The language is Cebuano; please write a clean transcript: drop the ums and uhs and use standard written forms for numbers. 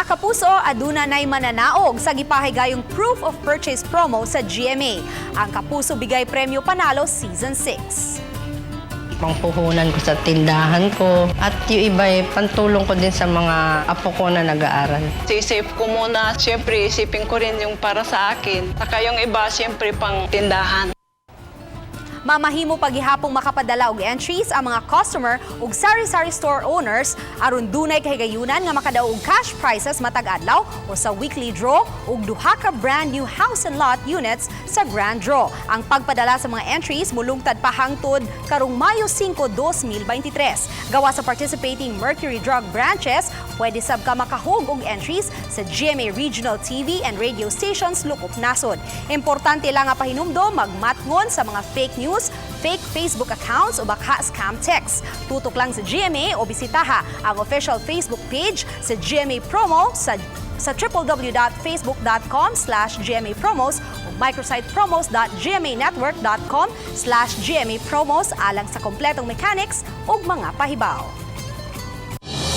Mga kapuso, aduna nay mananaog sa gipahigayong proof of purchase promo sa GMA. Ang Kapuso Bigay Premyo Panalo Season 6. Pangpuhunan ko sa tindahan ko. At yung iba, eh, pantulong ko din sa mga apo ko na nag-aaral. Sisave ko muna. Siyempre, isipin ko rin yung para sa akin. Saka yung iba, siyempre, pang tindahan. Mamahimo paghihapong makapadala og entries ang mga customer ug sari-sari store owners aron dunay kahigayunan nga makadaog og cash prizes matag adlaw o sa weekly draw ug duha ka brand new house and lot units sa grand draw. Ang pagpadala sa mga entries mulungtad pa hangtod karong Mayo 5, 2023. Gawa sa participating Mercury Drug branches, pwede sab ka makahug og entries sa GMA Regional TV and radio stations lukop nasod. Importante lang nga pahinumdom magmatngon sa mga fake news, fake Facebook accounts o baka scam texts. Tutok lang sa GMA o bisitaha ang official Facebook page sa GMA Promo sa www.facebook.com/gmapromos o microsite promos.gmanetwork.com/gmapromos alang sa kompletong mechanics ug mga pahibaw.